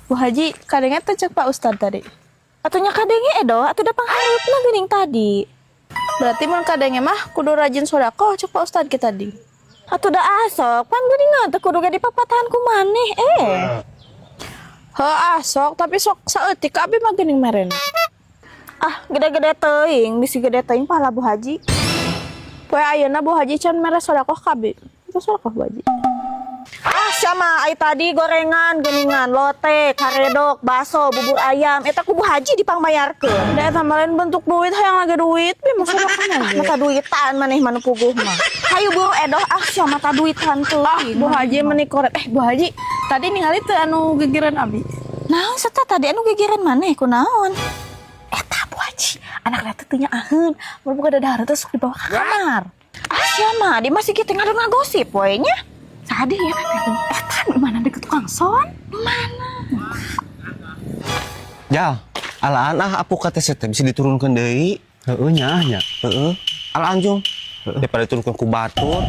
Bu Haji, kadenge teh cek Pak Ustad tadi. Atuh nya kadenge, Edo, atuh da pangharepna geuning tadi. Berarti mun kadenge mah kudu rajin sodakoh cek Pak Ustad ke tadi. Atuh da asok, pan geuning teu kudu ge dipapatahan ku maneh eh. Heuh ah sok, tapi sok saeutik abi mah geuning merena. Ah, gede-gede teuing, bisi gede teuing pahala Bu Haji. Poe ayeuna Bu Haji can mere sodakoh ka abi. Itu sodakoh, Bu Haji. Ah, sama ai tadi gorengan, geuningan, lote, karedok, baso, bubur ayam, eta ku Bu Haji dipangbayarkeun. Da eta mah lain bentuk duit, hayang lagi duit, bi mah sodakoh Ah, ge. Mata duitan maneh mah nu puguh mah. Hayu buru, Edoh, ah sia mata duitan teuing. Ah, Bu Haji meni koret. Eh, Bu Haji, tadi ningali teu anu gigireun abi? Naon seta tadi anu gigireun maneh, kunaon? Eta, Bu Haji, anak teh teu nyaaheun, mun boga dadahar teh sok dibawa ka kamar. Ah, sia mah di masih kitu ngadu ngagosip we nya. Tadi ya, eta nu mana deket tukang son? Jal, alaan ah apukat teh teh bisa diturunkan deui. Heeh nya nya. Heeh. Alaan jung. Daripada diturunkan ku batur.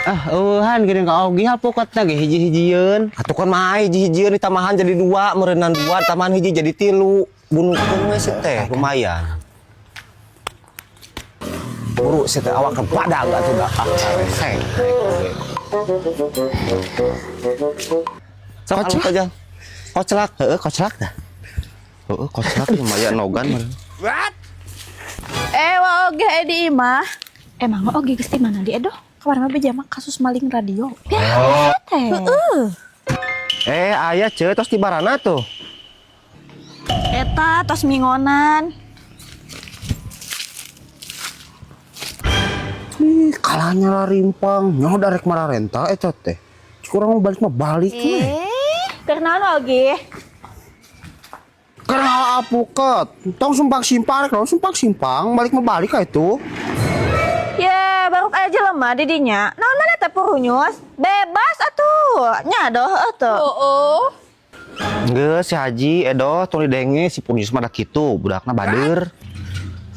Ah, eueuhan geuning ka ogi alpukatna ge hiji-hijieun. Atuh kan mah hiji-hijieun ditambahan jadi dua, meureunan dua, tambahan hiji jadi tilu. Bunuhkeun we si teh, lumayan. Buru si teh awak ke badag atuh da. Ah, reseng. Sok aluk aja. Koclak, heeh koclak dah. Heeh, koclak lumayan nogan meureun. Eh, wa oge di imah. Emang oge geus di mana di, Edoh? Kemarin mah beja mah kasus maling radio. Ya, teh. Heeh. Eh, aya ceu tos di barana tuh. Eta tos mingonan. Ih, kalahnya lah rimpang. Nyaho darek mararenta eta teh. Cik urang mau balik mah balik we. Eh, keur naon oge? Karena alpukat. Tong sumpang simpang, rek naon sumpang simpang, balik mah balik ka itu. Ya, baru aya jelema di dinya. Naon mana teh purunyus? Bebas atuh. Nya doh atuh. Oh. Geus si Haji, Edo, tong didenge si Punyus mah da kitu, budakna bader.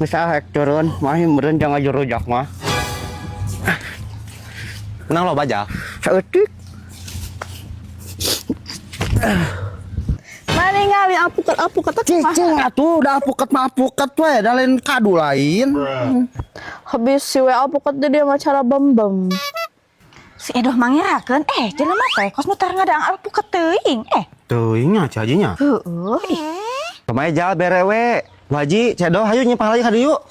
Geus ah rek turun, mah meureun jangan jurujak mah. Menang loba jal. Saeutik. Mana ningali alpukat-alpukat teh kumaha? Cicing atuh, da alpukat mah alpukat we, da lain kadu lain. Habis si we alpukat dia mah cara bem-bem. Si Edoh mangirakeun eh jelema teh kos nu tara ngadang alpukat teuing eh. Teuing nya Ci Haji nya. Heueuh ih. Pemain jal bere we. Bu Haji, Cedo, hayu nyimpang lagi ka dieu yuk.